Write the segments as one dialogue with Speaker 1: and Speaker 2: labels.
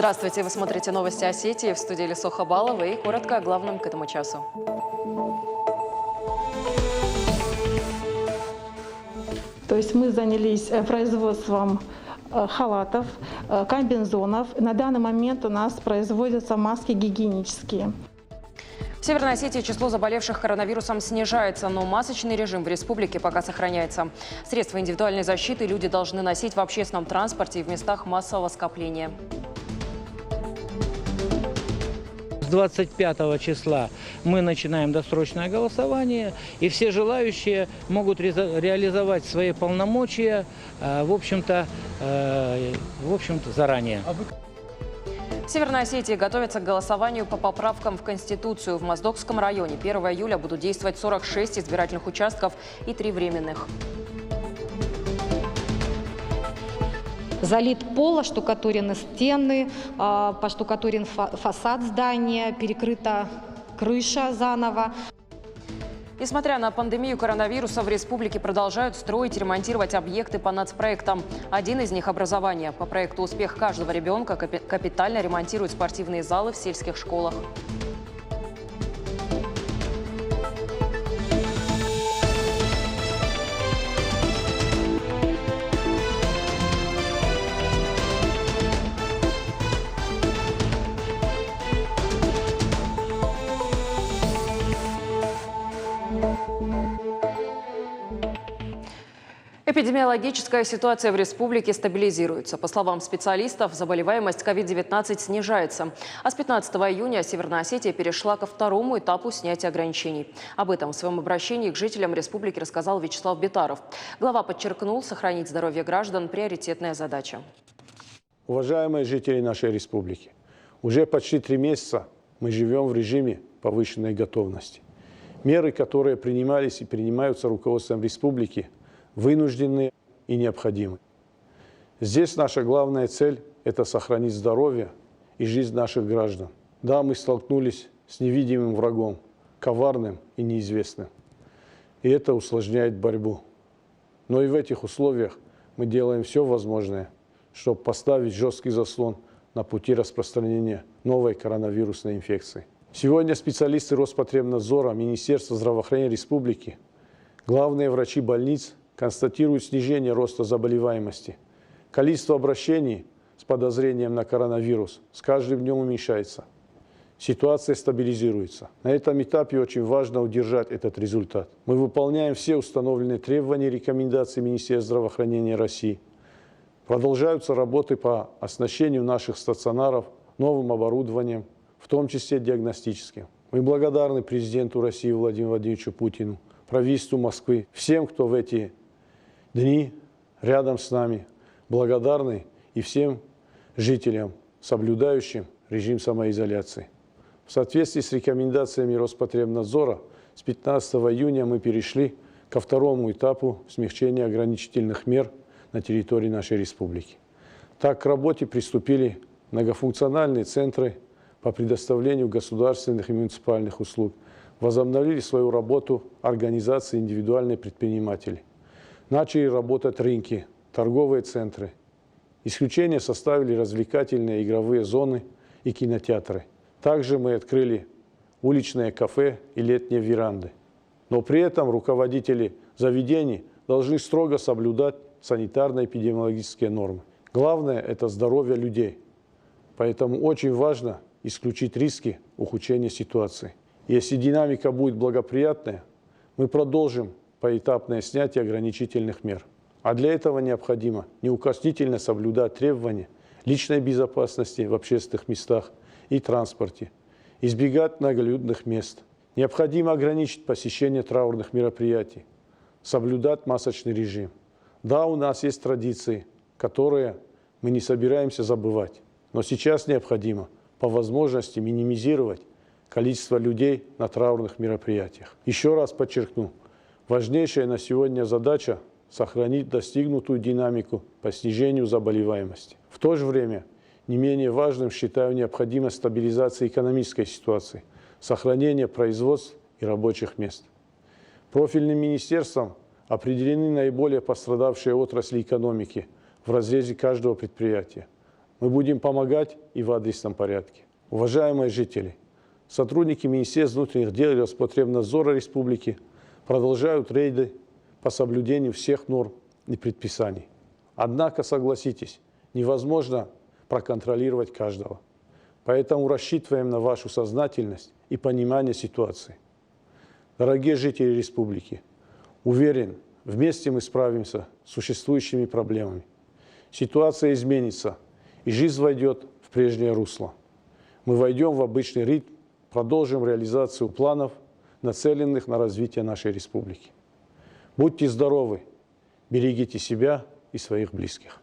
Speaker 1: Здравствуйте, вы смотрите новости Осетии в студии Лисо Хабалова и коротко о главном к этому часу.
Speaker 2: То есть мы занялись производством халатов, комбинезонов. На данный момент у нас производятся маски гигиенические.
Speaker 1: В Северной Осетии число заболевших коронавирусом снижается, но масочный режим в республике пока сохраняется. Средства индивидуальной защиты люди должны носить в общественном транспорте и в местах массового скопления.
Speaker 3: С 25 числа мы начинаем досрочное голосование, и все желающие могут реализовать свои полномочия, в общем-то заранее.
Speaker 1: В Северной Осетии готовятся к голосованию по поправкам в Конституцию. В Моздокском районе 1 июля будут действовать 46 избирательных участков и 3 временных.
Speaker 4: Залит пол, оштукатурены стены, поштукатурен фасад здания, перекрыта крыша заново.
Speaker 1: Несмотря на пандемию коронавируса, в республике продолжают строить и ремонтировать объекты по нацпроектам. Один из них – образование. По проекту «Успех каждого ребенка» капитально ремонтируют спортивные залы в сельских школах. Эпидемиологическая ситуация в республике стабилизируется. По словам специалистов, заболеваемость COVID-19 снижается. А с 15 июня Северная Осетия перешла ко второму этапу снятия ограничений. Об этом в своем обращении к жителям республики рассказал Вячеслав Битаров. Глава подчеркнул, сохранить здоровье граждан – приоритетная задача.
Speaker 5: Уважаемые жители нашей республики, уже почти 3 месяца мы живем в режиме повышенной готовности. Меры, которые принимались и принимаются руководством республики, вынуждены и необходимы. Здесь наша главная цель – это сохранить здоровье и жизнь наших граждан. Да, мы столкнулись с невидимым врагом, коварным и неизвестным. И это усложняет борьбу. Но и в этих условиях мы делаем все возможное, чтобы поставить жесткий заслон на пути распространения новой коронавирусной инфекции. Сегодня специалисты Роспотребнадзора, Министерства здравоохранения республики, главные врачи больниц констатируют снижение роста заболеваемости. Количество обращений с подозрением на коронавирус с каждым днем уменьшается. Ситуация стабилизируется. На этом этапе очень важно удержать этот результат. Мы выполняем все установленные требования и рекомендации Министерства здравоохранения России. Продолжаются работы по оснащению наших стационаров новым оборудованием, в том числе диагностическим. Мы благодарны президенту России Владимиру Владимировичу Путину, правительству Москвы, всем, кто в эти дни рядом с нами, благодарны и всем жителям, соблюдающим режим самоизоляции. В соответствии с рекомендациями Роспотребнадзора с 15 июня мы перешли ко второму этапу смягчения ограничительных мер на территории нашей республики. Так, к работе приступили многофункциональные центры по предоставлению государственных и муниципальных услуг, возобновили свою работу организации индивидуальные предприниматели. Начали работать рынки, торговые центры. Исключение составили развлекательные игровые зоны и кинотеатры. Также мы открыли уличные кафе и летние веранды. Но при этом руководители заведений должны строго соблюдать санитарно-эпидемиологические нормы. Главное – это здоровье людей. Поэтому очень важно исключить риски ухудшения ситуации. Если динамика будет благоприятная, мы продолжим поэтапное снятие ограничительных мер. А для этого необходимо неукоснительно соблюдать требования личной безопасности в общественных местах и транспорте, избегать многолюдных мест. Необходимо ограничить посещение траурных мероприятий, соблюдать масочный режим. Да, у нас есть традиции, которые мы не собираемся забывать, но сейчас необходимо по возможности минимизировать количество людей на траурных мероприятиях. Еще раз подчеркну, важнейшая на сегодня задача – сохранить достигнутую динамику по снижению заболеваемости. В то же время не менее важным считаю необходимость стабилизации экономической ситуации, сохранения производств и рабочих мест. Профильным министерством определены наиболее пострадавшие отрасли экономики в разрезе каждого предприятия. Мы будем помогать и в адресном порядке. Уважаемые жители, сотрудники Министерства внутренних дел и Роспотребнадзора Республики продолжают рейды по соблюдению всех норм и предписаний. Однако, согласитесь, невозможно проконтролировать каждого. Поэтому рассчитываем на вашу сознательность и понимание ситуации. Дорогие жители республики, уверен, вместе мы справимся с существующими проблемами. Ситуация изменится, и жизнь войдет в прежнее русло. Мы войдем в обычный ритм, продолжим реализацию планов, нацеленных на развитие нашей республики. Будьте здоровы, берегите себя и своих близких.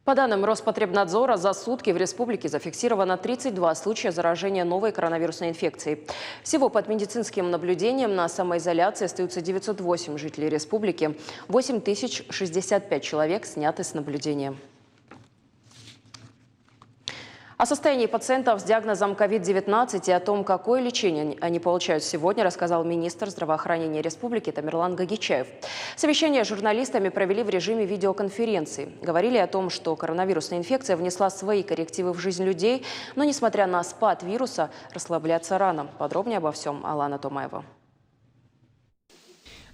Speaker 1: По данным Роспотребнадзора, за сутки в республике зафиксировано 32 случая заражения новой коронавирусной инфекцией. Всего под медицинским наблюдением на самоизоляции остаются 908 жителей республики. 8065 человек сняты с наблюдения. О состоянии пациентов с диагнозом COVID-19 и о том, какое лечение они получают сегодня, рассказал министр здравоохранения республики Тамерлан Гогичаев. Совещание с журналистами провели в режиме видеоконференции. Говорили о том, что коронавирусная инфекция внесла свои коррективы в жизнь людей, но, несмотря на спад вируса, расслабляться рано. Подробнее обо всем Алана Томаева.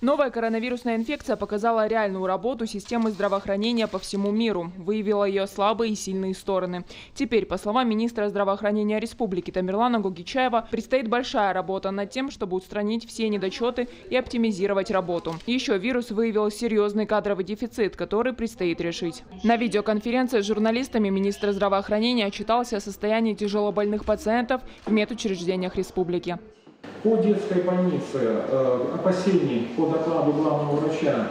Speaker 6: Новая коронавирусная инфекция показала реальную работу системы здравоохранения по всему миру, выявила ее слабые и сильные стороны. Теперь, по словам министра здравоохранения республики Тамерлана Гогичаева, предстоит большая работа над тем, чтобы устранить все недочеты и оптимизировать работу. Еще вирус выявил серьезный кадровый дефицит, который предстоит решить. На видеоконференции с журналистами министр здравоохранения отчитался о состоянии тяжелобольных пациентов в медучреждениях республики.
Speaker 7: По детской больнице опасений по докладу главного врача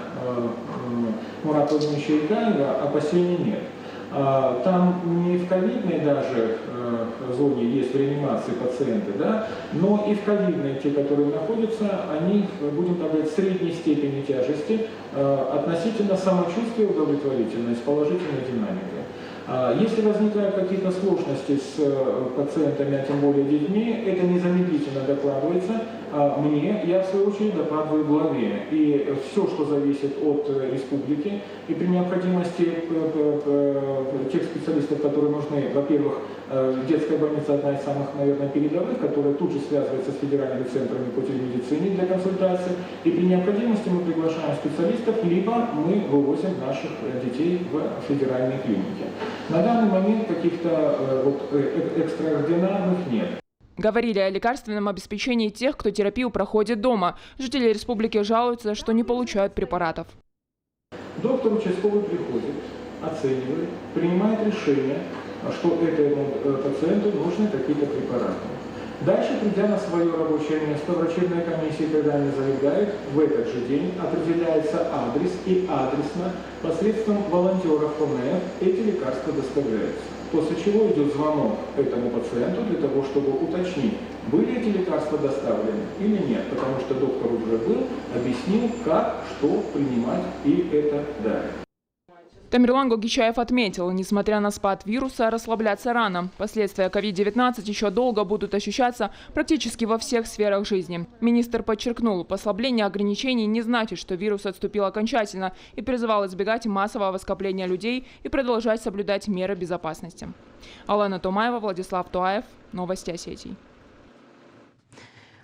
Speaker 7: Мурата Владимировича Игаева опасений нет. Там не в ковидной даже зоне есть в реанимации пациенты, да, но и в ковидной те, которые находятся, они, будем так говорить, средней степени тяжести, относительно самочувствия удовлетворительной, с положительной динамикой. Если возникают какие-то сложности с пациентами, а тем более детьми, это незамедлительно докладывается мне, я в свою очередь докладываю главе. И все, что зависит от республики, и при необходимости тех специалистов, которые нужны, во-первых, детская больница одна из самых, наверное, передовых, которая тут же связывается с федеральными центрами по телемедицине для консультации, и при необходимости мы приглашаем специалистов, либо мы вывозим наших детей в федеральные клиники. На данный момент каких-то экстраординарных нет.
Speaker 6: Говорили о лекарственном обеспечении тех, кто терапию проходит дома. Жители республики жалуются, что не получают препаратов.
Speaker 7: Доктор участковый приходит, оценивает, принимает решение, что этому пациенту нужны какие-то препараты. Дальше, придя на свое рабочее место, врачебная комиссия, когда они заявляют, в этот же день определяется адрес, и адресно посредством волонтеров ФНФ эти лекарства доставляются. После чего идет звонок этому пациенту для того, чтобы уточнить, были эти лекарства доставлены или нет, потому что доктор уже был, объяснил, как, что принимать и это далее.
Speaker 6: Тамерлан Гогичаев отметил, несмотря на спад вируса, расслабляться рано. Последствия COVID-19 еще долго будут ощущаться практически во всех сферах жизни. Министр подчеркнул, послабление ограничений не значит, что вирус отступил окончательно, и призывал избегать массового скопления людей и продолжать соблюдать меры безопасности. Алана Томаева, Владислав Туаев, Новости Осетии.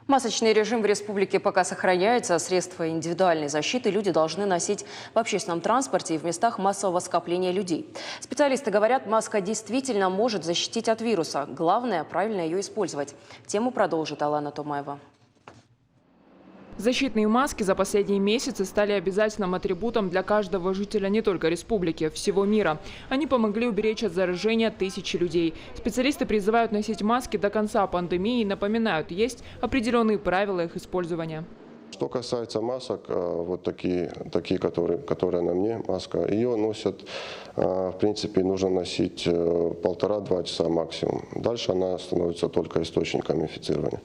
Speaker 1: Масочный режим в республике пока сохраняется. Средства индивидуальной защиты люди должны носить в общественном транспорте и в местах массового скопления людей. Специалисты говорят, маска действительно может защитить от вируса. Главное – правильно ее использовать. Тему продолжит Алана Томаева.
Speaker 6: Защитные маски за последние месяцы стали обязательным атрибутом для каждого жителя не только республики, всего мира. Они помогли уберечь от заражения тысячи людей. Специалисты призывают носить маски до конца пандемии и напоминают, есть определенные правила их использования.
Speaker 8: Что касается масок, вот такие которые на мне, маска, ее носят, в принципе, нужно носить 1,5-2 часа максимум. Дальше она становится только источником инфицирования.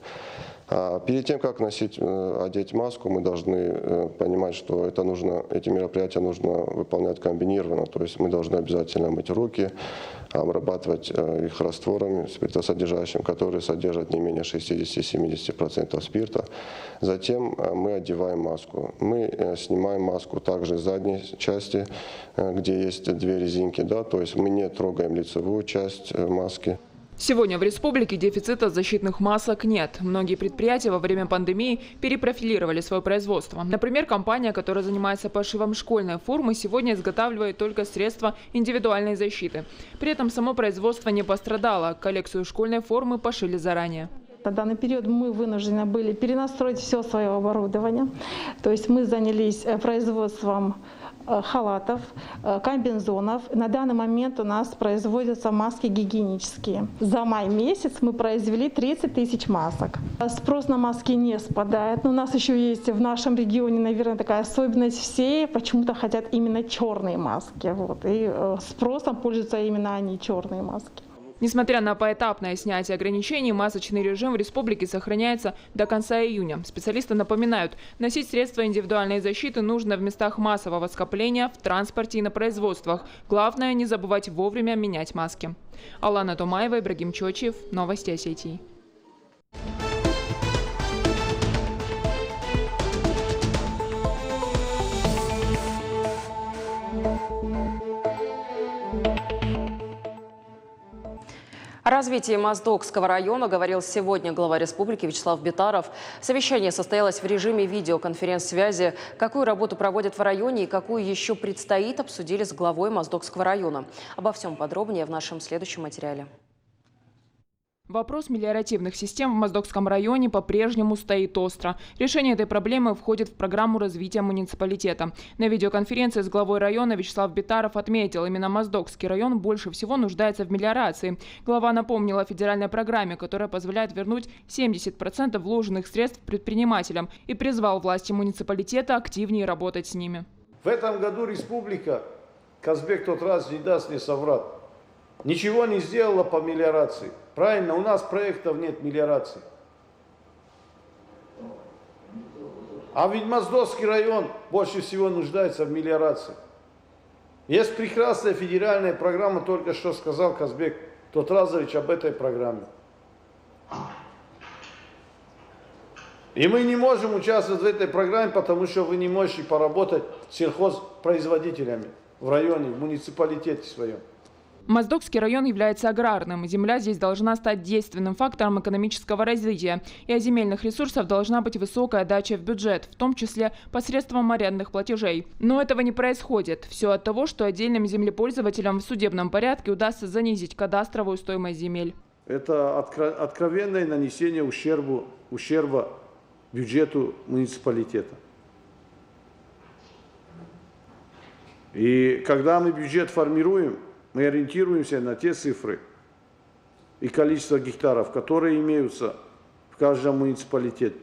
Speaker 8: Перед тем, как одеть маску, мы должны понимать, что эти мероприятия нужно выполнять комбинированно. То есть мы должны обязательно мыть руки, обрабатывать их растворами спиртосодержащим, которые содержат не менее 60-70% спирта. Затем мы одеваем маску. Мы снимаем маску также с задней части, где есть две резинки, да, то есть мы не трогаем лицевую часть маски.
Speaker 6: Сегодня в республике дефицита защитных масок нет. Многие предприятия во время пандемии перепрофилировали свое производство. Например, компания, которая занимается пошивом школьной формы, сегодня изготавливает только средства индивидуальной защиты. При этом само производство не пострадало. Коллекцию школьной формы пошили заранее.
Speaker 2: На данный период мы вынуждены были перенастроить все свое оборудование. То есть мы занялись производством халатов, комбинзонов. На данный момент у нас производятся маски гигиенические. За май месяц мы произвели 30 тысяч масок. Спрос на маски не спадает. Но у нас еще есть в нашем регионе, наверное, такая особенность. Все почему-то хотят именно черные маски. Вот. И спросом пользуются именно они, черные маски.
Speaker 6: Несмотря на поэтапное снятие ограничений, масочный режим в республике сохраняется до конца июня. Специалисты напоминают, носить средства индивидуальной защиты нужно в местах массового скопления, в транспорте и на производствах. Главное, не забывать вовремя менять маски. Алана Тумаева, Ибрагим Чочиев, Новости Осетии.
Speaker 1: О развитии Моздокского района говорил сегодня глава республики Вячеслав Битаров. Совещание состоялось в режиме видеоконференц-связи. Какую работу проводят в районе и какую еще предстоит, обсудили с главой Моздокского района. Обо всем подробнее в нашем следующем материале.
Speaker 6: Вопрос мелиоративных систем в Моздокском районе по-прежнему стоит остро. Решение этой проблемы входит в программу развития муниципалитета. На видеоконференции с главой района Вячеслав Битаров отметил, именно Моздокский район больше всего нуждается в мелиорации. Глава напомнила о федеральной программе, которая позволяет вернуть 70% вложенных средств предпринимателям, и призвал власти муниципалитета активнее работать с ними.
Speaker 5: В этом году республика, Казбек тот раз не даст не соврать, ничего не сделала по мелиорации. Правильно, у нас проектов нет мелиорации. А ведь Моздокский район больше всего нуждается в мелиорации. Есть прекрасная федеральная программа, только что сказал Казбек Тотразович об этой программе. И мы не можем участвовать в этой программе, потому что вы не можете поработать с сельхозпроизводителями в районе, в муниципалитете своем.
Speaker 6: Моздокский район является аграрным. Земля здесь должна стать действенным фактором экономического развития. И от земельных ресурсов должна быть высокая отдача в бюджет, в том числе посредством арендных платежей. Но этого не происходит. Все от того, что отдельным землепользователям в судебном порядке удастся занизить кадастровую стоимость земель.
Speaker 5: Это откровенное нанесение ущерба бюджету муниципалитета. И когда мы бюджет формируем, мы ориентируемся на те цифры и количество гектаров, которые имеются в каждом муниципалитете.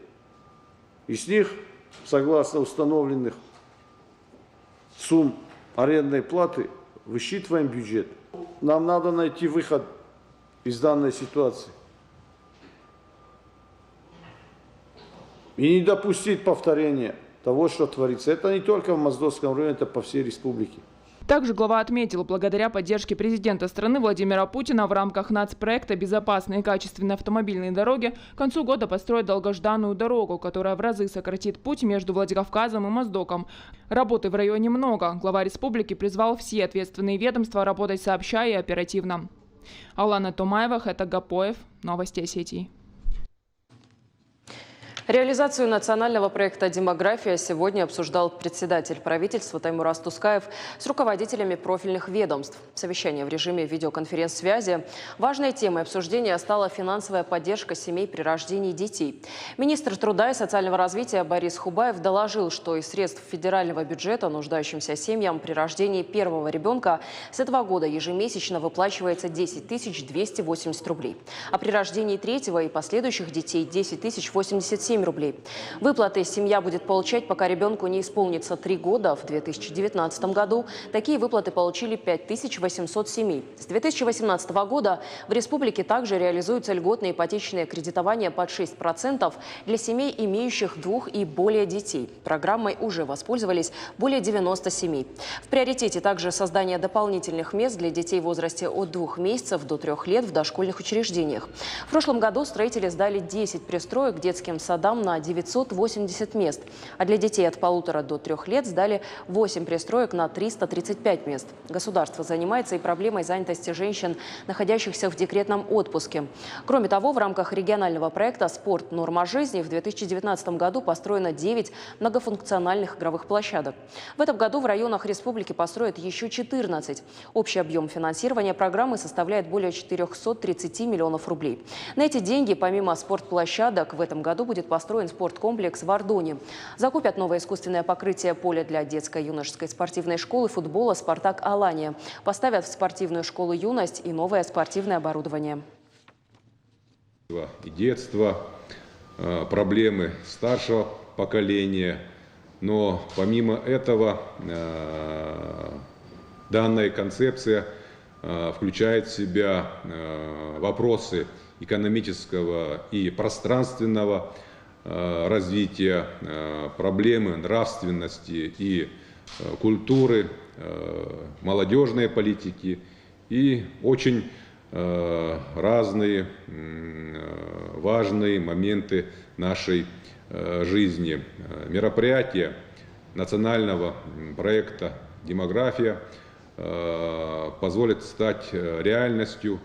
Speaker 5: И с них, согласно установленных сумм арендной платы, высчитываем бюджет. Нам надо найти выход из данной ситуации. И не допустить повторения того, что творится. Это не только в Моздокском районе, это по всей республике.
Speaker 6: Также глава отметил, благодаря поддержке президента страны Владимира Путина в рамках нацпроекта «Безопасные и качественные автомобильные дороги» к концу года построят долгожданную дорогу, которая в разы сократит путь между Владикавказом и Моздоком. Работы в районе много. Глава республики призвал все ответственные ведомства работать сообща и оперативно. Алана Тумаева, Хета Гапоев, Новости Осетии.
Speaker 1: Реализацию национального проекта «Демография» сегодня обсуждал председатель правительства Таймураз Тускаев с руководителями профильных ведомств. Совещание в режиме видеоконференц-связи. Важной темой обсуждения стала финансовая поддержка семей при рождении детей. Министр труда и социального развития Борис Хубаев доложил, что из средств федерального бюджета нуждающимся семьям при рождении первого ребенка с этого года ежемесячно выплачивается 10 280 рублей. А при рождении третьего и последующих детей 10 087 7 рублей. Выплаты семья будет получать, пока ребенку не исполнится 3 года. В 2019 году такие выплаты получили 5800 семей. С 2018 года в республике также реализуются льготные ипотечные кредитования под 6% для семей, имеющих двух и более детей. Программой уже воспользовались более 90 семей. В приоритете также создание дополнительных мест для детей в возрасте от 2 месяцев до 3 лет в дошкольных учреждениях. В прошлом году строители сдали 10 пристроек к детским садам на 980 мест, а для детей от 1,5 до 3 лет сдали 8 пристроек на 335 мест. Государство занимается и проблемой занятости женщин, находящихся в декретном отпуске. Кроме того, в рамках регионального проекта «Спорт. Норма жизни» в 2019 году построено 9 многофункциональных игровых площадок. В этом году в районах республики построят еще 14. Общий объем финансирования программы составляет более 430 миллионов рублей. На эти деньги, помимо спортплощадок, в этом году будет построен спорткомплекс в Ардоне. Закупят новое искусственное покрытие поля для детско-юношеской спортивной школы футбола «Спартак Алания». Поставят в спортивную школу «Юность» и новое спортивное оборудование.
Speaker 9: И детство, проблемы старшего поколения. Но помимо этого, данная концепция включает в себя вопросы экономического и пространственного развития, проблемы нравственности и культуры, молодежной политики и очень разные важные моменты нашей жизни. Мероприятие национального проекта «Демография» позволит стать реальностью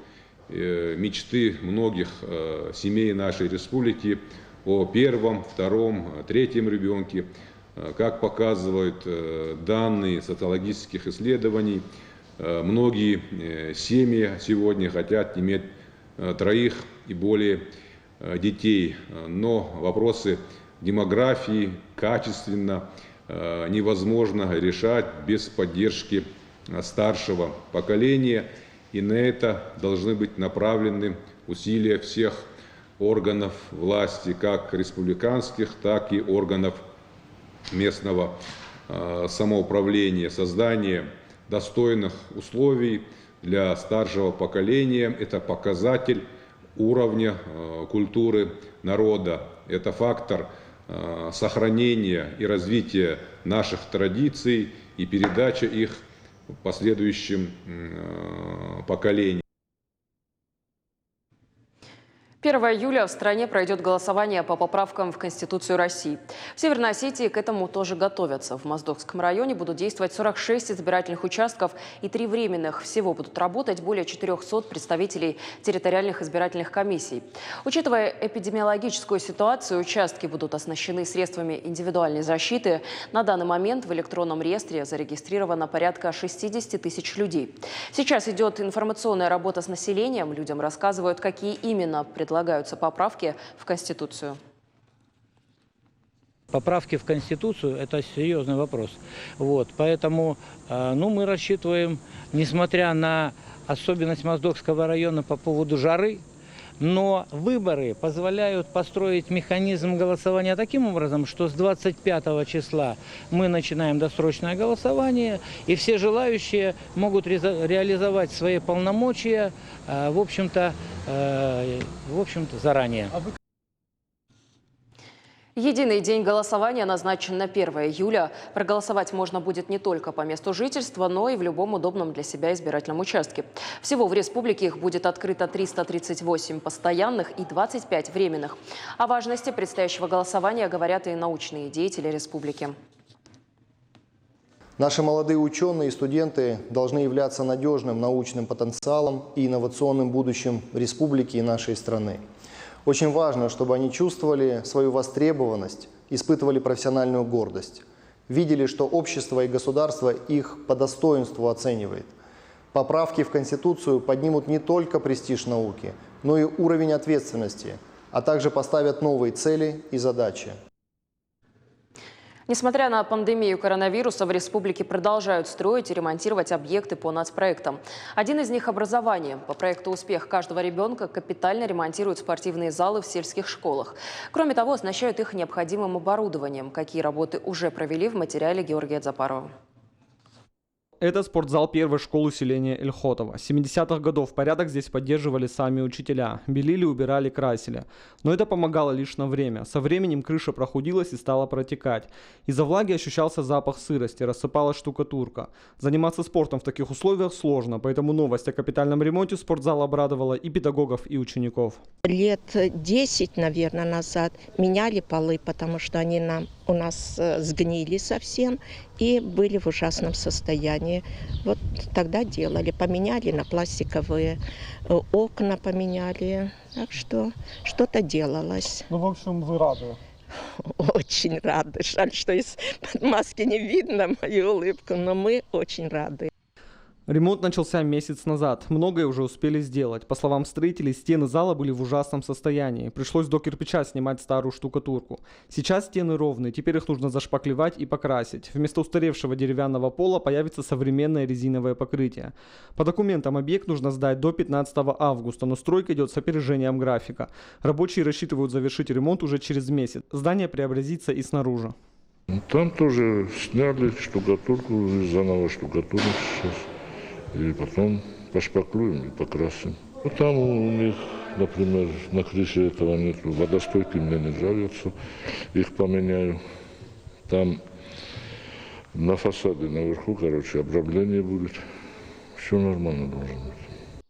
Speaker 9: мечты многих семей нашей республики о первом, втором, третьем ребенке. Как показывают данные социологических исследований, многие семьи сегодня хотят иметь троих и более детей, но вопросы демографии качественно невозможно решать без поддержки старшего поколения, и на это должны быть направлены усилия всех органов власти, как республиканских, так и органов местного самоуправления. Создание достойных условий для старшего поколения – это показатель уровня культуры народа, это фактор сохранения и развития наших традиций и передача их последующим поколениям.
Speaker 1: 1 июля в стране пройдет голосование по поправкам в Конституцию России. В Северной Осетии к этому тоже готовятся. В Моздокском районе будут действовать 46 избирательных участков и 3 временных. Всего будут работать более 400 представителей территориальных избирательных комиссий. Учитывая эпидемиологическую ситуацию, участки будут оснащены средствами индивидуальной защиты. На данный момент в электронном реестре зарегистрировано порядка 60 тысяч людей. Сейчас идет информационная работа с населением. Людям рассказывают, какие именно предлагаются поправки в Конституцию.
Speaker 3: Поправки в Конституцию – это серьезный вопрос. Вот, поэтому мы рассчитываем, несмотря на особенность Моздокского района по поводу жары, но выборы позволяют построить механизм голосования таким образом, что с 25 числа мы начинаем досрочное голосование, и все желающие могут реализовать свои полномочия, в общем-то, заранее.
Speaker 1: Единый день голосования назначен на 1 июля. Проголосовать можно будет не только по месту жительства, но и в любом удобном для себя избирательном участке. Всего в республике их будет открыто 338 постоянных и 25 временных. О важности предстоящего голосования говорят и научные деятели республики.
Speaker 10: Наши молодые ученые и студенты должны являться надежным научным потенциалом и инновационным будущим республики и нашей страны. Очень важно, чтобы они чувствовали свою востребованность, испытывали профессиональную гордость, видели, что общество и государство их по достоинству оценивает. Поправки в Конституцию поднимут не только престиж науки, но и уровень ответственности, а также поставят новые цели и задачи.
Speaker 1: Несмотря на пандемию коронавируса, в республике продолжают строить и ремонтировать объекты по нацпроектам. Один из них – образование. По проекту «Успех каждого ребенка» капитально ремонтируют спортивные залы в сельских школах. Кроме того, оснащают их необходимым оборудованием. Какие работы уже провели, в материале Георгия Дзапарова.
Speaker 11: Это спортзал первой школы селения Эльхотово. С 70-х годов порядок здесь поддерживали сами учителя. Белили, убирали, красили. Но это помогало лишь на время. Со временем крыша прохудилась и стала протекать. Из-за влаги ощущался запах сырости, рассыпалась штукатурка. Заниматься спортом в таких условиях сложно, поэтому новость о капитальном ремонте спортзала обрадовала и педагогов, и учеников.
Speaker 12: Лет 10, наверное, назад меняли полы, потому что они у нас сгнили совсем и были в ужасном состоянии. Вот тогда делали, поменяли на пластиковые окна, поменяли. Так что что-то делалось.
Speaker 11: Ну, в общем, вы рады?
Speaker 12: Очень рады. Жаль, что из-под маски не видно мою улыбку, но мы очень рады.
Speaker 11: Ремонт начался месяц назад. Многое уже успели сделать. По словам строителей, стены зала были в ужасном состоянии. Пришлось до кирпича снимать старую штукатурку. Сейчас стены ровные, теперь их нужно зашпаклевать и покрасить. Вместо устаревшего деревянного пола появится современное резиновое покрытие. По документам объект нужно сдать до 15 августа, но стройка идет с опережением графика. Рабочие рассчитывают завершить ремонт уже через месяц. Здание преобразится и снаружи.
Speaker 13: Там тоже сняли штукатурку, заново штукатуру сейчас. И потом пошпаклюем и покрасим. Там у них, например, на крыше этого нет, водостойки мне не нравятся, их поменяю. Там на фасаде наверху, обрамление будет. Все нормально должно быть.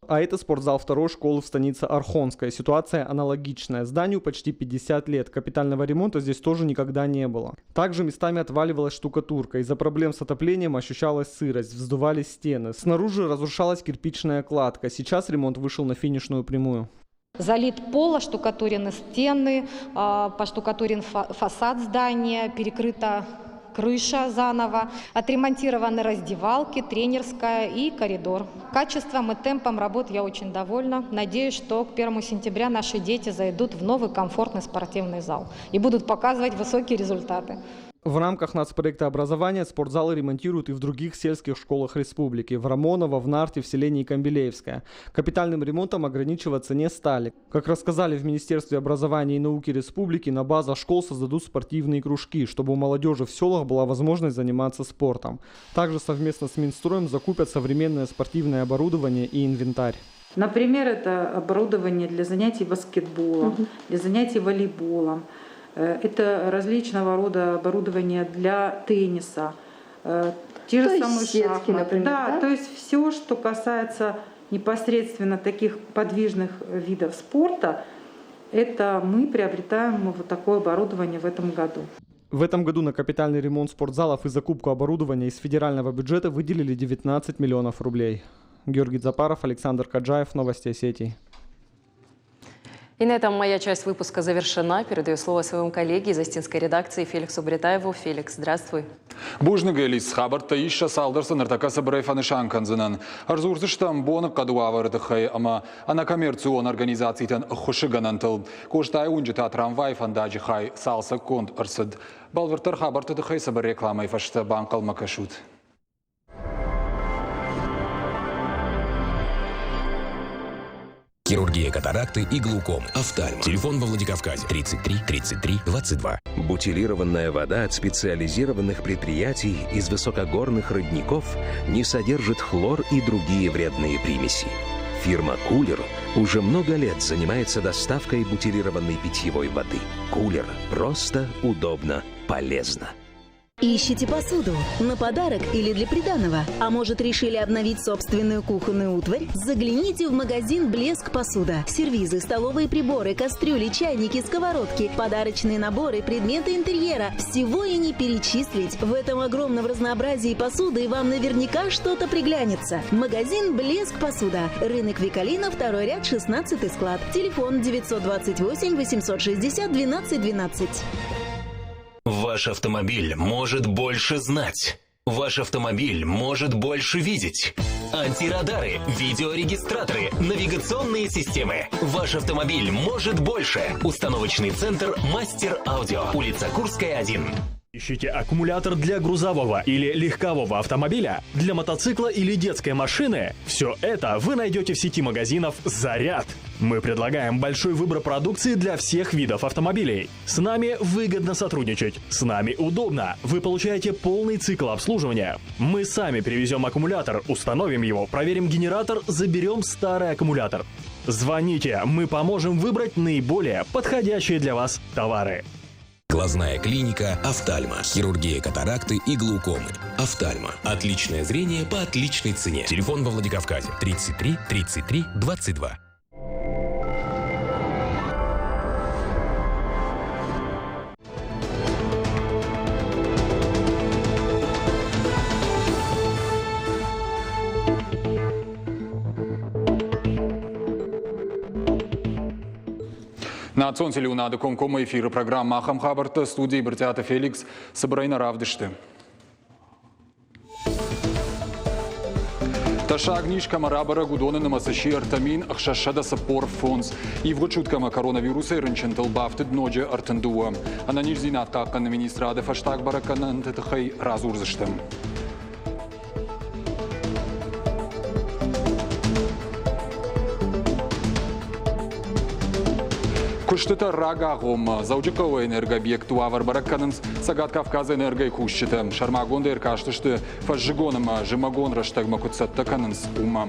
Speaker 11: А это спортзал второй школы в станице Архонская. Ситуация аналогичная. Зданию почти 50 лет. Капитального ремонта здесь тоже никогда не было. Также местами отваливалась штукатурка. Из-за проблем с отоплением ощущалась сырость, вздувались стены. Снаружи разрушалась кирпичная кладка. Сейчас ремонт вышел на финишную прямую.
Speaker 4: Залит пол, оштукатурены стены, поштукатурен фасад здания, перекрыта крыша заново, отремонтированы раздевалки, тренерская и коридор. Качеством и темпом работ я очень довольна. Надеюсь, что к 1 сентября наши дети зайдут в новый комфортный спортивный зал и будут показывать высокие результаты.
Speaker 11: В рамках нацпроекта образования спортзалы ремонтируют и в других сельских школах республики. В Рамоново, в Нарте, в селении Камбилеевское. Капитальным ремонтом ограничиваться не стали. Как рассказали в Министерстве образования и науки республики, на базах школ создадут спортивные кружки, чтобы у молодежи в селах была возможность заниматься спортом. Также совместно с Минстроем закупят современное спортивное оборудование и инвентарь.
Speaker 2: Например, это оборудование для занятий баскетболом, для занятий волейболом. Это различного рода оборудование для тенниса, те же самые
Speaker 14: сетки,
Speaker 2: шахматы.
Speaker 14: Например, да?
Speaker 2: То есть все, что касается непосредственно таких подвижных видов спорта, это мы приобретаем вот такое оборудование в этом году.
Speaker 11: В этом году на капитальный ремонт спортзалов и закупку оборудования из федерального бюджета выделили 19 миллионов рублей. Георгий Дзапаров, Александр Каджаев, Новости Осетии.
Speaker 1: И на этом моя часть выпуска завершена. Передаю слово своему коллеге из Остинской редакции Феликсу Бритаеву. Феликс, здравствуй.
Speaker 15: Бузныг, Элис, хабӕрттӕ ис сӕ цалдӕр сын ныртӕккӕ цыбырӕй фӕнысан кӕндзынӕн. Ӕрдзурдзыстӕм боныхъӕды уавӕры тыххӕй ӕмӕ ӕнӕкоммерцион организацитӕн ӕххуысы гӕнӕнтыл. Къостайы уынджы та трамвайы фӕндаджы хай цалцӕггонд ӕрцыд. Бӕлвырддӕр хабӕртты тыххӕй цыбыр рекламӕйы фӕстӕ банхъӕлмӕ кӕсут.
Speaker 16: Хирургия катаракты и глаукомы. Офтальм. Телефон во Владикавказе 33 33 22.
Speaker 17: Бутилированная вода от специализированных предприятий из высокогорных родников не содержит хлор и другие вредные примеси. Фирма «Кулер» уже много лет занимается доставкой бутилированной питьевой воды. «Кулер» просто, удобно, полезно.
Speaker 18: Ищите посуду на подарок или для приданого. А может, решили обновить собственную кухонную утварь? Загляните в магазин «Блеск посуда». Сервизы, столовые приборы, кастрюли, чайники, сковородки, подарочные наборы, предметы интерьера. Всего и не перечислить. В этом огромном разнообразии посуды вам наверняка что-то приглянется. Магазин «Блеск посуда». Рынок Викалина, 2 ряд, 16 склад. Телефон 928 860 12 12.
Speaker 16: Ваш автомобиль может больше знать. Ваш автомобиль может больше видеть. Антирадары, видеорегистраторы, навигационные системы. Ваш автомобиль может больше. Установочный центр «Мастер Аудио». Улица Курская, 1.
Speaker 14: Ищите аккумулятор для грузового или легкового автомобиля, для мотоцикла или детской машины? Все это вы найдете в сети магазинов «Заряд». Мы предлагаем большой выбор продукции для всех видов автомобилей. С нами выгодно сотрудничать, с нами удобно. Вы получаете полный цикл обслуживания. Мы сами привезем аккумулятор, установим его, проверим генератор, заберем старый аккумулятор. Звоните, мы поможем выбрать наиболее подходящие для вас товары.
Speaker 16: Глазная клиника «Офтальма». Хирургия катаракты и глаукомы. «Офтальма». Отличное зрение по отличной цене. Телефон во Владикавказе 33 33 22.
Speaker 15: Национ телеуынады комкоммӕ эфиры программӕ ахӕм хабӕрттӕ студийы Брытъиаты Феликс цыбырӕй нӕ равдысты. Тӕссаг низ кӕмӕ рабӕрӕг, уыдоны нымӕц сси 3645. Ивгъуыд суткӕмӕ коронавирусӕй рынчынтыл бафтыд ноджы 32. Ӕнӕниздзинад хъахъхъӕныны министрады фӕстаг бӕрӕггӕнӕнты тыххӕй радзурдзыстӕм. Куыстытӕ рагагъоммӕ Дзӕуджыхъӕуы энергообъектты уавӕр бӕрӕг кӕнынц Цӕгат Кавказы энергойы кусджытӕ. Сӕрмагондӕй ӕркастысты фӕззыгон ӕмӕ зымӕгон рӕстӕгмӕ куыд цӕттӕ кӕнынц, уымӕ.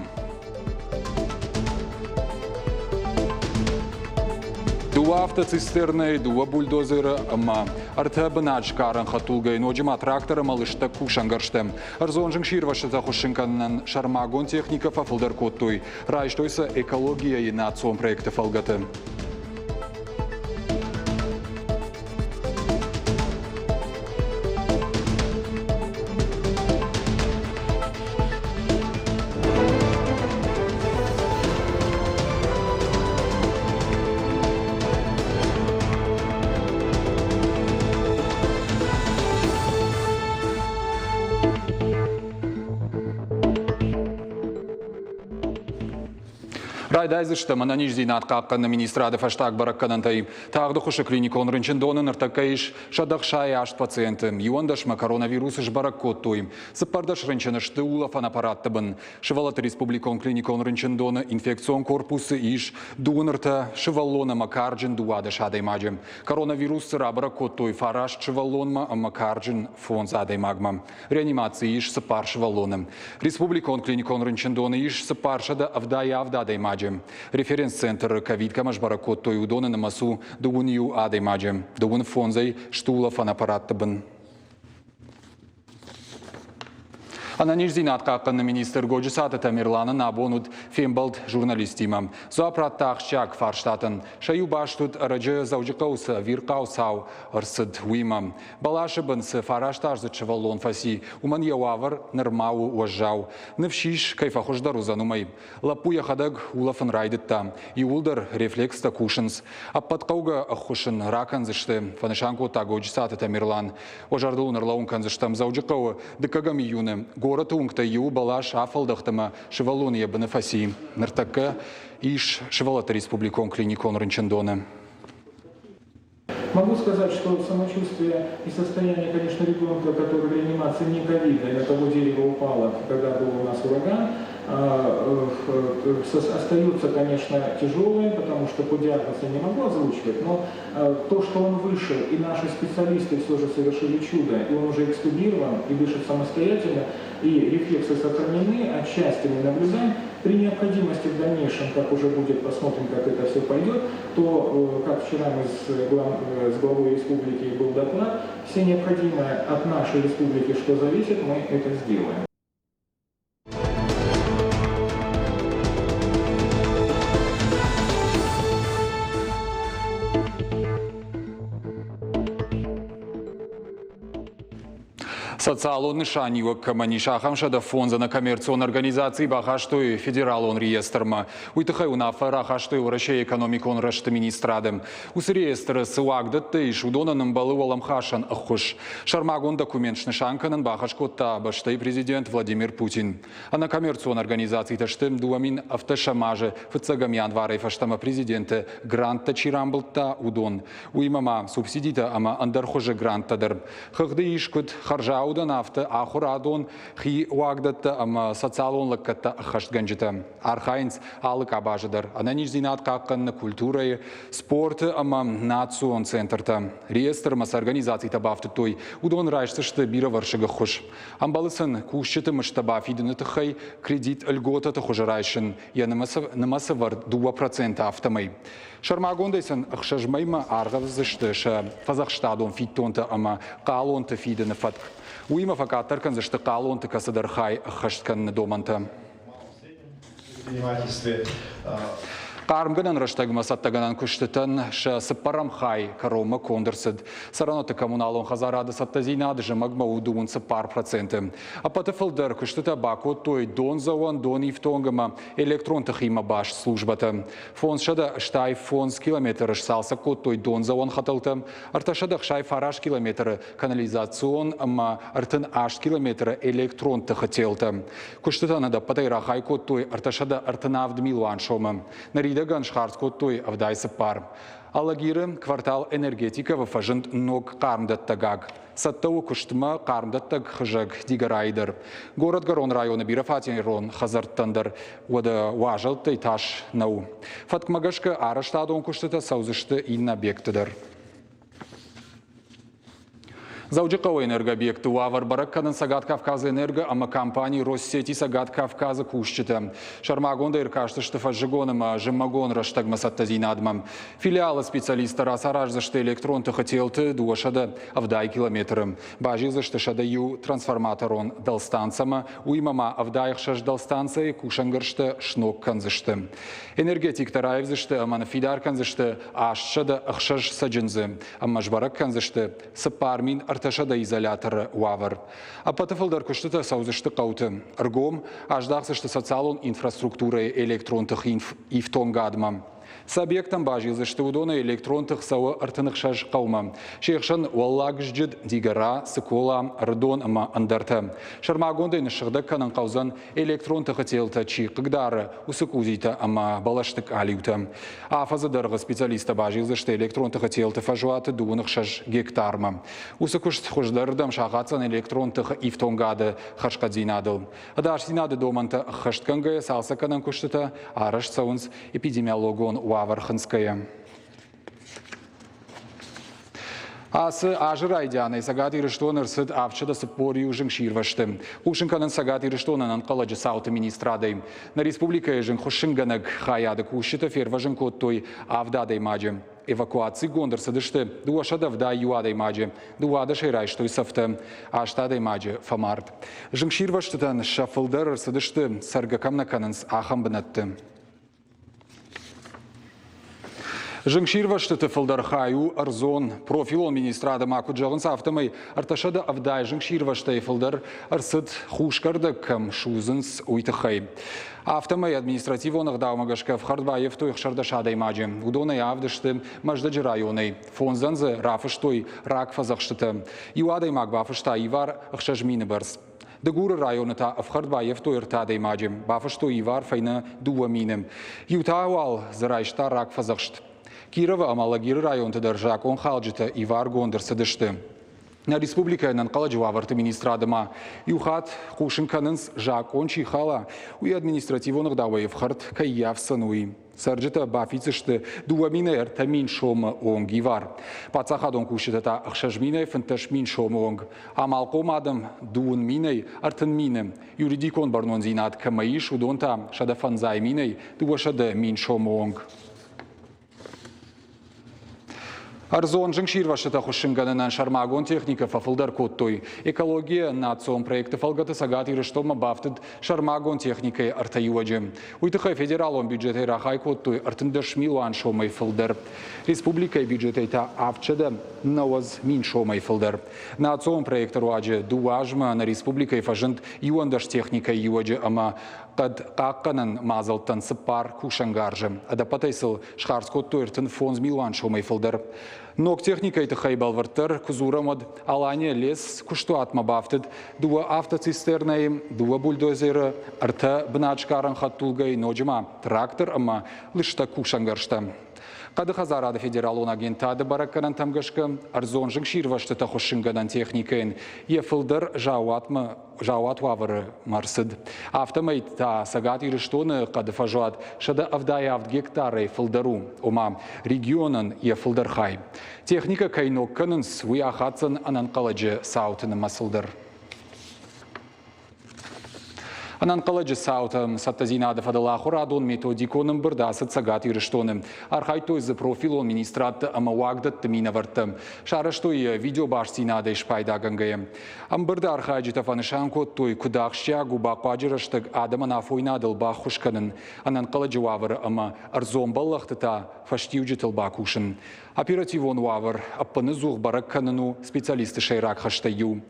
Speaker 15: Дыууӕ автоцистернӕйы, дыууӕ бульдозеры ӕмӕ ӕртӕ бынатсгарӕн хӕдтулгӕйы ноджы ма трактор ӕмӕ лыстӕг кусӕнгӕрзтӕ. Ӕрдзон зынгсирвӕзтытӕ хуыссын кӕнынӕн сӕрмагонд техникӕ фӕфылдӕр кодтой. Райстой сӕ экологияйы национ проекты фӕлгӕты. Райдайдзыстӕм ӕнӕниздзинад хъахъхъӕныны министрады фӕстаг бӕрӕггӕнӕнтӕй. Тагъды хуысы клиникон рынчындоны ныртӕккӕ ис 168 пациенты. 11-мӕ коронавирус сбӕрӕг кодтой. 14 рынчыны сты улӕфӕн аппаратты бын. Сывӕллӕтты республикон клиникон рынчындоны инфекцион корпусы ис дыууын ӕртӕ сывӕллон ӕмӕ карджын 12 адӕймаджы. Коронавирус дзы рабӕрӕг кодтой фараст сывӕллонмӕ ӕмӕ карджын фондз адӕймагмӕ. Реанимацийы ис цыппар сывӕллоны. Республикон клиникон рынчындоны ис 477 адӕймаджы. Референс-центры ковид кӕмӕ сбӕрӕг кодтой, уыдоны нымӕц у дыууын иу адӕймаджы. Дыууын фондзӕй сты улӕфӕн аппаратты бын. Ӕнӕниздзинад хъахъхъӕныны министр Годжысаты Тамерланӕн абон уыд фембӕлд журналисттимӕ. Дзуапп радта ахсджиаг фарстатӕн. Сӕ иу баст уыд ӕрӕджы Дзӕуджыхъӕуы цы ӕвирхъау цау ӕрцыд, уыимӕ. Бӕласы бын цы фарастаздзыд сывӕллон фӕци, уымӕн йӕ уавӕр нырма у уӕззау. Ныфс ис, кӕй фӕхуыздӕр уыдзӕн, уымӕй. Лӕппу йӕхӕдӕг улӕфын райдыдта. Иууылдӕр рефлекстӕ кусынц. Ӕппӕт хъӕугӕ ӕххуыс ын ракӕндзысты, фӕнысан кодта Годжысаты Тамерлан. Уӕ зӕрдыл уын ӕрлӕууын кӕндзыстӕм Дзӕуджыхъӕуы дыккӕгӕм июны горӕты уынгтӕй иуы бӕлас афӕлдӕхт ӕмӕ сывӕллон йӕ быны фӕци. Ныртӕккӕ ис сывӕллӕтты республикон клиникон рынчындоны.
Speaker 7: Могу сказать, что самочувствие и состояние, конечно, ребенка, который в реанимации не ковидное, на того дерево упало, когда был у нас ураган, остается, конечно, тяжелое, потому что по диагнозу я не могу озвучивать, но то, что он вышел, и наши специалисты все же совершили чудо, и он уже экстубирован, и дышит самостоятельно, и рефлексы сохранены, отчасти мы наблюдаем. При необходимости в дальнейшем, как уже будет, посмотрим, как это все пойдет, то, как вчера мы с главой республики был доклад, все необходимое от нашей республики, что зависит, мы это сделаем.
Speaker 15: Социалон нысаниуӕг кӕмӕн ис, ахӕм 105 ӕнӕкоммерцион организацийы бахастой федералон реестрмӕ. Уый тыххӕй уынаффӕ рахастой Уӕрӕсейы экономикон рӕзты министрады. Уыцы реестры цы уагдӕттӕ ис, уыдонӕн ӕмбӕлы уӕлӕмхасӕн ӕххуыс. Сӕрмагонд документ снысан кӕнын бахӕс кодта бӕстӕйы президент Владимир Путин. Ӕнӕкоммерцион организацитӕ сты 2017 азы фыццӕгӕм январӕй фӕстӕмӕ президенты гранттӕ чи рамбылдта, уыдон. Уыимӕ ма субсидитӕ ӕмӕ ӕндӕр хуызы гранттӕ дӕр. Хыгъды ис куыд хӕрзаудӕн, афтӕ ахуырадон, хи уагдӕттӕ ӕмӕ социалон лӕггӕдтӕ ӕххӕстгӕнджытӕ. Архайынц алы къабазы дӕр ӕнӕниздзинад хъахъхъӕныны, культурӕйы, спорты ӕмӕ национ центртӕ. Реестрмӕ цы организацитӕ бафтыдтой, уыдон райсдзысты бирӕвӕрсыг ӕххуыс. Ӕмбӕлы сын кусджыты мыздтӕ бафидыны тыххӕй кредит льготӕты хуызы райсын, йӕ нымӕцы вӕрд 2% афтӕмӕй. Сӕрмагондӕй сын ӕхсӕз мӕймӕ аргъӕвдзысты сӕ фӕдзӕхстадон фиддонтӕ ӕмӕ хъалонты фидыны фӕтк. Уыимӕ фӕкъаддӕр кӕндзысты хъалонты кӕцыдӕр хай ӕххӕст кӕныны домӕнтӕ. Хъармгӕнӕн рӕстӕгмӕ цӕттӕгӕнӕн куыстытӕн сӕ цыппӕрӕм хай кӕронмӕ конд ӕрцыд. Цӕрӕнуӕтты коммуналон хӕдзарады цӕттӕдзинад зымӕгмӕ у 24%. Ӕппӕты фылдӕр куыстытӕ бакодтой дондзӕуӕн, донифтонг ӕмӕ электрон тыхимӕ баст службӕтӕ. 565 километры сцалцӕг кодтой дондзӕуӕн хӕтӕлтӕ, 369 километры канализацион ӕмӕ 38 километры электрон тыхы телтӕ. Куыстытӕн ӕдӕппӕтӕй рахай кодтой 337 милуан сомы. Ныридӕгӕн схардз кодтой 74. Алагиры квартал Энергетиковы фӕзынд ног хъармдӕттӕгаг. Цӕттӕ у куыстмӕ хъармдӕттӕг хызӕг Дигорайы дӕр. Горӕтгӕрон районы бирӕфатерон хӕдзӕрттӕн дӕр уӕдӕ уазӕлттӕй тас нӕу. Фӕткмӕ гӕсгӕ арӕзтадон куыстытӕ цӕудзысты иннӕ объектты дӕр. Дзӕуджыхъӕуы энергообъектты уавӕр бӕрӕг кӕнынц Цӕгат Кавказы энерго ӕмӕ компани Россети Цӕгат Кавказы кусджытӕ. Сӕрмагондӕй ӕркастысты фӕззыгон ӕмӕ зымӕгон рӕстӕгмӕ цӕттӕдзинадмӕ. Филиалы специалисттӕ рацараздзысты электрон тыхы телты 270 километры. Базилдзысты 101 трансформаторон дӕлстанцӕмӕ, уыимӕ ма 76 дӕлстанцӕйы кусӕнгӕрзтӕ сног кӕндзысты. Энергетиктӕ раивдзысты ӕмӕ ныффидар кӕндзысты 806 цӕджындзы ӕмӕ сбӕрӕг кӕндзысты 4300 изоляторы уавӕр. Ӕппӕты фылдӕр куыстытӕ цӕудзысты хъӕуты. Ӕргом аздахдзысты социалон инфраструктурӕйы электрон тыхы ифтонгадмӕ. Цы объекттӕм базилдзысты, уыдонӕй электрон тых цӕуы 36 хъӕумӕ. Се хсӕн Уӕллаг Зджыд, Дигора, Цыкола, Ӕрыдон ӕмӕ ӕндӕртӕ. Сӕрмагондӕй ныссыгъдӕг кӕнын хъӕудзӕн электрон тыхы телтӕ чи хъыгдары, уыцы къудзитӕ ӕмӕ бӕлӕсты къалиутӕ. Афӕдзы дӕргъы специалисттӕ базилдзысты электрон тыхы телты фӕзуаты 26 гектармӕ. Уыцы куыст хуыздӕрырдӕм сахаддзӕн электрон тыхы ифтонгады хӕрзхъӕддзинадыл. Ӕдасдзинады домӕнтӕ ӕххӕстгӕнгӕйӕ цалцӕггӕнӕн куыстытӕ арӕзт цӕуынц эпидемиологон уавӕр хынцгӕйӕ. Ацы азы райдианӕй Цӕгат Ирыстоны ӕрцыд 741 зынгсирвӕзты. Хъусын кӕнынц Цӕгат Ирыстоны ӕнӕнхъӕлӕджы цауты министрадӕй. Нӕ республикӕйы зынгхуыссынгӕнӕг хайады кусджытӕ фервӕзын кодтой авд адӕймаджы. Эвакуацигонд ӕрцыдысты 271 адӕймаджы, 12-ӕй райстой цӕфтӕ, аст адӕймаджы фӕмард. Зынгсирвӕзтытӕн сӕ фылдӕр ӕрцыдысты, цӕргӕ кӕм нӕ кӕнынц, ахӕм бынӕтты. Зынгсирвӕзтыты фылдӕр хай у ӕрдзон. Профилон министрады ма куыд зӕгъынц, афтӕмӕй 370 зынгсирвӕзтӕй фылдӕр ӕрцыд хусгӕрдӕг кӕм судзынц, уый тыххӕй. Афтӕмӕй административон ӕгъдаумӕ гӕсгӕ ӕфхӕрд баййӕфтой 16 адӕймаджы. Уыдонӕй авд сты Мӕздӕджы районӕй, фондзӕн дзы рафыстой рагфӕдзӕхстытӕ. Иу адӕймаг бафыста ивар 6000 бӕрц. Дыгуры районы та ӕфхӕрд баййӕфтой ӕртӕ адӕймаджы, бафыстой ивар фӕйнӕ 2000. Иу та уал дзы райста рагфӕдзӕхст. Кировы ӕмӕ Алагиры районты дӕр закъонхалджытӕ иваргонд ӕрцыдысты. Нӕ республикӕйы ӕнӕнхъӕлӕджы уавӕрты министрады ма иу хатт хъусын кӕнынц, закъон чи хала, уый административон ӕгъдауӕй ӕфхӕрд кӕй ййафдзӕн, уый. Цӕрджытӕ бафиддзысты 2 000 3000 сомы онг ивар. Паддзахадон кусджытӕ та 6 015 000 сомы онг. Амалхъом адӕм 20 000 30 000. Юридикон бӕрнондзинад кӕмӕ ис, уыдон та 150 000 200 000 сомы онг. Ӕрдзон зынгсирвӕзтытӕ хуыссынгӕнӕнӕн сӕрмагонд техникӕ фӕфылдӕр кодтой. Экология национ проекты фӕлгӕты Цӕгат Ирыстонмӕ бафтыд сӕрмагонд техникӕйы ӕртӕ иуӕджы. Уый тыххӕй федералон бюджетӕй рахай кодтой 13 милуан сомӕй фылдӕр. Республикӕйы бюджетӕй та 790 000 сомӕй фылдӕр. Национ проекты руаджы дыууӕ азмӕ нӕ республикӕйы фӕзынд 11 техникӕйы иуӕджы ӕмӕ хъӕд хъахъхъӕнӕн мадзӕлттӕн цыппар кусӕнгарзы. Ӕдӕппӕтӕй сыл схардз кодтой 35 милуан сомӕй фылдӕр. Ног техникӕйы тыххӕй бӕлвырддӕр куы дзурӕм, уӕд Алания лес куыстуатмӕ бафтыд дыууӕ автоцистернӕйы, дыууӕ бульдозеры, ӕртӕ бынатсгарӕн хӕдтулгӕйы, ноджы ма трактор ӕмӕ лыстӕг кусӕнгӕрзтӕ. Хъӕды хӕдзарады федералон агентады бӕрӕггӕнӕнтӕм гӕсгӕ, ӕрдзон зынгсирвӕзтытӕ хуыссынгӕнӕн техникӕйӕн йӕ фылдӕр заууатмӕ заууат уавӕры ӕрцыд. Афтӕмӕй та Цӕгат Ирыстоны хъӕды фӕзуат 177 гектарӕй фылдӕр у, ома регионӕн йӕ фылдӕр хай. Техникӕ кӕй ног кӕнынц, уый ахаддзӕн ӕнӕнхъӕлӕджы цауты нымӕцыл дӕр. Ӕнӕнхъӕлӕджы цаутӕм цӕттӕдзинады фӕдыл ахуырадон методикон ӕмбырд ацыд Цӕгат Ирыстоны. Архайдтой дзы профилон министрадты ӕмӕ уагдӕтты минӕвӕрттӕ. Сарӕзтой йӕ видеобастдзинадӕй спайдагӕнгӕйӕ. Ӕмбырды архайджытӕ фӕнысан кодтой, куыд ахсджиаг у бахъуаджы рӕстӕг адӕмӕн афойнадыл баххуыс кӕнын, ӕнӕнхъӕлӕджы уавӕры ӕмӕ ӕрдзон бӕллӕхты та фӕстиуджытыл бакусын. Оперативон уавӕр ӕппыныдзух бӕрӕг кӕнын у специалистты сӕйраг хӕстӕй иу.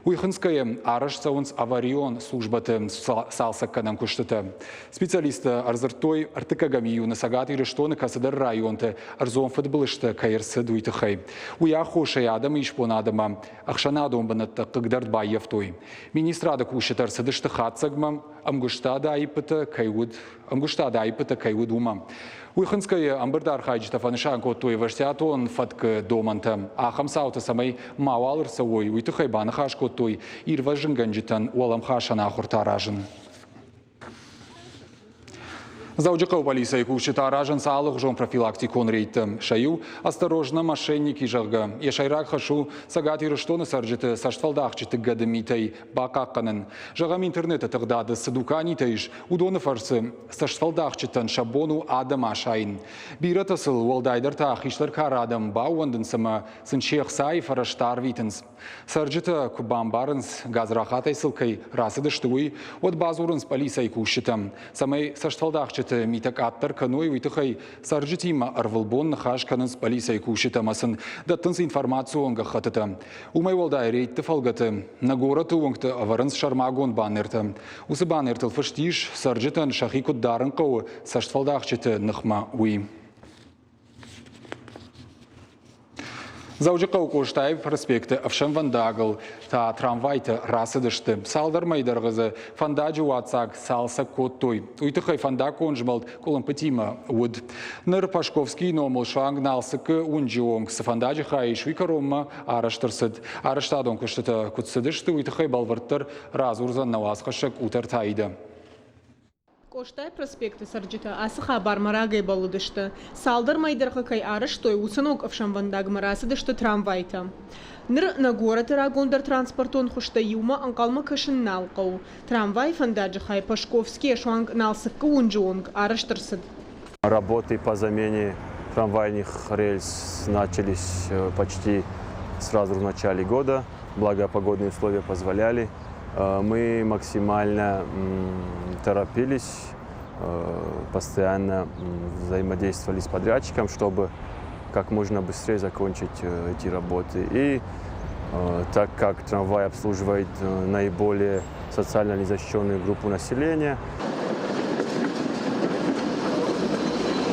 Speaker 15: Уый хынцгӕйӕ арӕзт цӕуынц аварион службӕты цалцӕггӕнӕн куыстытӕ. Специалисттӕ ӕрдзырдтой, ӕртыккӕгӕм июны Цӕгат Ирыстоны кӕцыдӕр районты ӕрдзон фыдбылызтӕ кӕй ӕрцыд, уый тыххӕй. Уый аххосӕй адӕмы исбонад ӕмӕ ӕхсӕнадон бынӕттӕ хъыгдӕрд баййӕфтой. Министрады кусджытӕ ӕрцыдысты хатдзӕгмӕ, ӕмгуыстады аиппытӕ кӕй уыд, ӕмгуыстады аиппытӕ кӕй уыд, уымӕ. Уый хынцгӕйӕ ӕмбырды архайджытӕ фӕнысан кодтой ӕвӕстиатон фӕткы домӕнтӕ. Ахӕм цаутӕ цӕмӕй мауал ӕрцӕуой, уый тыххӕй баныхас кодтой ирвӕзынгӕнджытӕн уӕлӕмхасӕн ахуыртӕ аразын. Дзӕуджыхъӕуы полицӕйы кусджытӕ аразынц алыгъуызон профилактикон рейдтӕ. Сӕ иу «Осторожно, мошенники», зӕгъгӕ, йӕ сӕйраг хӕс у Цӕгат Ирыстоны цӕрджыты цӕстфӕлдахджыты гӕды митӕй бахъахъхъӕнын. Зӕгъӕм, интернеты тыгъдады цы дуканитӕ ис, уыдоны фӕрцы цӕстфӕлдахджытӕн сӕ бон у адӕм асайын. Бирӕтӕ сыл, уӕлдайдӕр та хистӕр кары адӕм, баууӕндынц ӕмӕ сын се хцайы фӕрӕзтӕ арвитынц. Цӕрджытӕ куы бамбарынц, гадзрахатӕй сыл кӕй рацыдысты, уый, уӕд бадзурынц пъӕлицӕйы кусджытӕм. Цӕмӕй цӕстфӕлдахджыты митӕ къаддӕр кӕной, уый тыххӕй цӕрджытимӕ ӕрвылбон ныхас кӕнынц пъӕлицӕйы кусджытӕ ӕмӕ сын дӕттынц информацион гӕххӕттытӕ. Уымӕй уӕлдай рейдты фӕлгӕты нӕ горӕты уынгты ӕвӕрынц сӕрмагонд баннертӕ. Уыцы баннертыл фыст ис, цӕрджытӕн сӕхи куыд дарын хъӕуы цӕстфӕлдахджыты ныхмӕ, уый. Дзӕуджыхъӕуы Къостайы проспекты ӕфсӕнвӕндагыл та трамвайтӕ рацыдысты. Цалдӕр мӕйы дӕргъы дзы фӕндаджы уаццаг цалцӕг кодтой. Уый тыххӕй фӕндаггон змӕлд къуылымпытимӕ уыд. Ныр Пашковскийы номыл суанг Налцыккы уынджы онг цы фӕндаджы хай ис, уый кӕронмӕ арӕзт ӕрцыд. Арӕзтадон куыстытӕ куыд цыдысты, уый тыххӕй бӕлвырддӕр радзурдзӕн нӕ уацхӕссӕг Къутӕрты Аидӕ.
Speaker 19: Къостайы проспекты цӕрджытӕ ацы хабармӕ рагӕй бӕллыдысты. Цалдӕр мӕй дӕргъы кӕй арӕзтой, уыцы ног ӕфсӕнвӕндагмӕ рацыдысты трамвайтӕ. Ныр нӕ горӕты рагондӕр транспортон хуызтӕй иумӕ ӕнхъӕлмӕ кӕсын нал хъӕуы. Трамвайы фӕндаджы хай Пашковскийӕ суанг Налцыккы уынджы онг арӕзт ӕрцыд.
Speaker 20: Работы по замене трамвайных рельс начались почти сразу в начале года, благо погодные условия позволяли. Мы максимально торопились, постоянно взаимодействовали с подрядчиком, чтобы как можно быстрее закончить эти работы. И так как трамвай обслуживает наиболее социально незащищенную группу населения,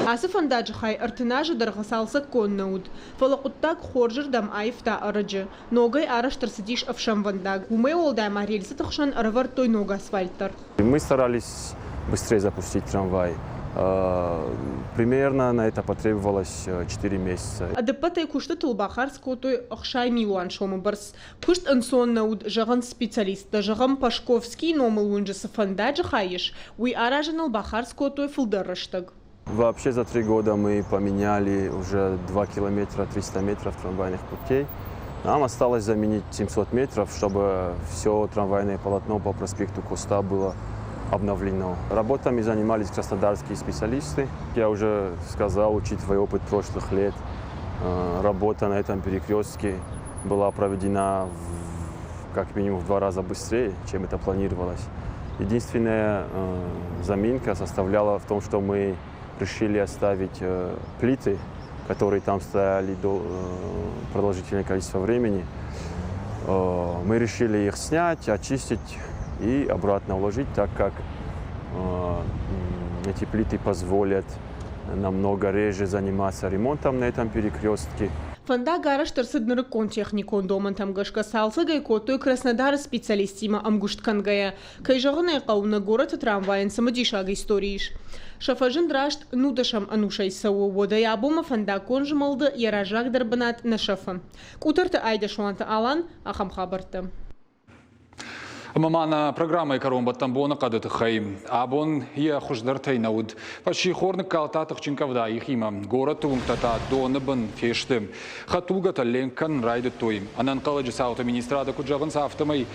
Speaker 19: Ацы фӕндаджы хай 30 азы дӕргъы цалцӕггонд нӕ уыд, фӕлӕ хъуыддаг хорзырдӕм аивта ӕрӕджы. Ногӕй арӕзт ӕрцыдис ӕфсӕнвӕндаг. Уымӕй уӕлдай ма рельсыты хсӕн ӕрӕвӕрдтой ног асфальт дӕр.
Speaker 20: Мы старались быстрее запустить трамвай. Примерно на это потребовалось 4 месяца.
Speaker 19: Ӕдӕппӕтӕй куыстытыл бахардз кодтой 60 милуан сомы бӕрц. Куыст ӕнцон нӕ уыд, зӕгъынц специалисттӕ. Зӕгъӕм, Пашковскийы номыл уынджы цы фӕндаджы хай ис, уый аразыныл бахардз кодтой фылдӕр рӕстӕг.
Speaker 20: Вообще за 3 года мы поменяли уже 2 километра 300 метров трамвайных путей. Нам осталось заменить 700 метров, чтобы все трамвайное полотно по проспекту Коста было обновлено. Работами занимались краснодарские специалисты. Я уже сказал, учитывая опыт прошлых лет, Работа на этом перекрестке была проведена в, как минимум в два раза быстрее, чем это планировалось. Единственная заминка составляла в том, что мы решили оставить плиты, которые там стояли до продолжительное количество времени. Мы решили их снять, очистить и обратно уложить, так как эти плиты позволят намного реже заниматься ремонтом на этом перекрестке.
Speaker 19: Фӕндаг арӕзт ӕрцыд нырыккон техникон домӕнтӕм гӕсгӕ, цалцӕг ӕй кодтой Краснодары специалисттимӕ ӕмгуыст кӕнгӕйӕ. Кӕй зӕгъын ӕй хъӕуы, нӕ горӕты трамвайӕн цымыдисаг истори ис. Сӕ фӕзынд раст нудӕсӕм ӕнусӕй цӕуы, уӕдӕй абонмӕ фӕндаггон змӕлды йӕ раззагдӕр бынат нӕ сӕфы. Къутӕрты Айдӕсуанты Алан, ахӕм хабӕрттӕ.
Speaker 15: Ӕмӕ ма нӕ программӕйы кӕронбӕттӕн боныхъӕды тыххӕй. Абон йӕ хуыздӕртӕй нӕ уыд. Фӕссихор ныккалдта тыхджын къӕвда ихимӕ. Горӕты уынгтӕ та доны бын фесты. Хӕдтулгӕтӕ ленк кӕнын райдыдтой. Ӕнӕнхъӕлӕджы цауты министрады куыд зӕгъынц, афтӕмӕй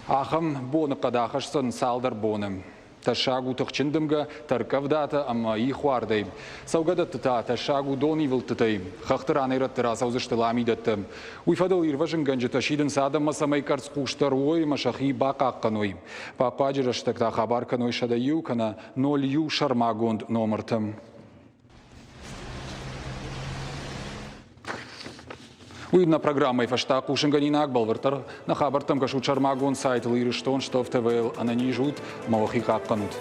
Speaker 15: ахӕм боныхъӕд ахӕсдзӕн цалдӕр боны. Тӕссаг у тыхджын дымгӕ, тӕрккъӕвдатӕ ӕмӕ ихуардӕй. Цӕугӕдӕтты та тӕссаг у донивылдтытӕй. Хӕхты ранӕй-рӕтты рацӕудзысты ламидӕттӕ. Уый фӕдыл ирвӕзынгӕнджытӕ сидынц адӕммӕ, цӕмӕй къӕрцхъусдӕр уой ӕмӕ сӕхи бахъахъхъӕной. Бахъуаджы рӕстӕг та хабар кӕной 101 кӕнӕ 01 сӕрмагонд номыртӕм. Уый нӕ программӕйы фӕстӕ хъусынгӕнинаг бӕлвырддӕр нӕ хабӕрттӕм кӕсут сӕрмагонд сайтыл Ирыстон Штов ТВ-йыл ӕнӕниз ут ӕмӕ уӕхи хъахъхъӕнут.